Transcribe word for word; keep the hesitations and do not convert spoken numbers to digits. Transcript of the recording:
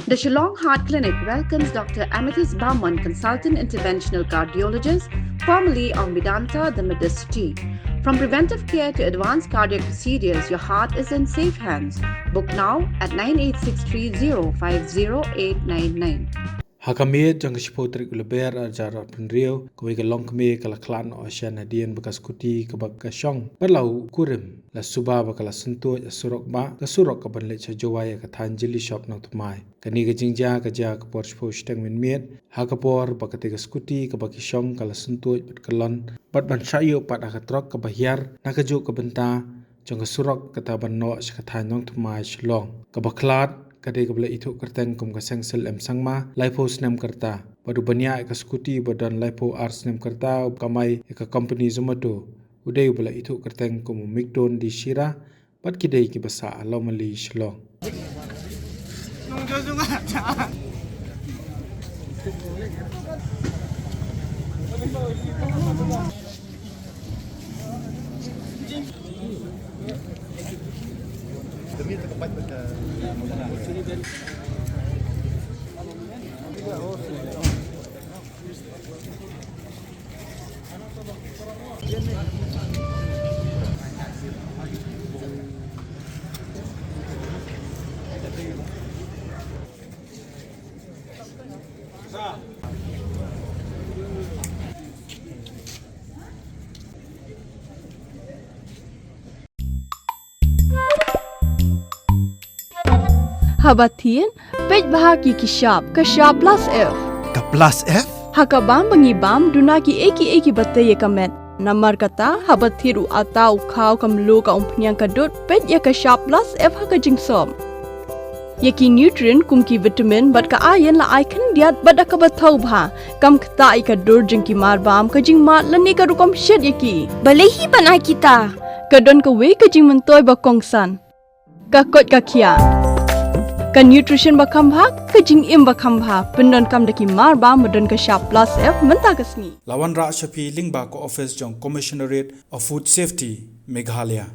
The Shillong Heart Clinic welcomes Doctor Amethyst Barman, Consultant Interventional Cardiologist, formerly of Medanta, the Medicity. From preventive care to advanced cardiac procedures, your heart is in safe hands. Book now at nine eight six three zero five zero eight nine nine. Ha ka miet jong ka shiphew tarik u Lber ar hajar arphew hynriew, kawei ka longkmie ka la khlad noh sha nadien bad ka skuti kaba ka shong bad la u kurim la suba ba ka la syntuid ha surok ba ka surok kaban leit sha Jowai ha ka thaiñ Jili Shop Nongthymmai. Kane ka jingjia ka jia ka por shiphew shiteng mynmiet, ha ka por ba katei ka skuti kaba ki shong ka la syntuid bad kyllon bad ban shah ïuh pat ha ka trok kaba hiar na kajuh ka bynta jong ka surok kata ban noh sha ka thaiñ Nongthymmai Shillong. Kaba khlad ka dei kaba la ithuh kyrteng kum ka Sengsil M Sangma, laiphew snem ka rta, bad u baniah ïa ka skuti ba don laiphew ar snem ka rta uba kamai ïa ka kompani Zomato u dei uba la ithuh kyrteng kum u Mikdon D Shira, bad ki dei kiba sah ha Lawmali, Shillong. Haba thied, peit bha ïa ki shap, ka shap plus F. Ka plus F? Ha ka bam ba ngi bam, duna kiei kiei kiba tei ïa ka met. Namar kata, haba thied u atta, u khaw, ka mluh, ka umphniang, ka dud, peit ïa ka shap plus F ha ka jingsop. Ïa ki nutrient kum ki vitamin bad ka iron la ai khyndiat bad da kaba thaw bha. Kam ktah ïa ka dur jong ki marbam, ka jingmad lane ka rukom shet ïa ki. Balei hi ban ai kita? Ka don kawei ka jingmyntoi ba kongsan. Ka koit ka khiah. Ka nutrition ba kham bha, ka jingim ba kham bha. Pyndonkam da ki marbam ba don ka shap plus F mynta ka sngi. La wanrah sha phi lyngba ka office jong Commissionerate of Food Safety, Meghalaya.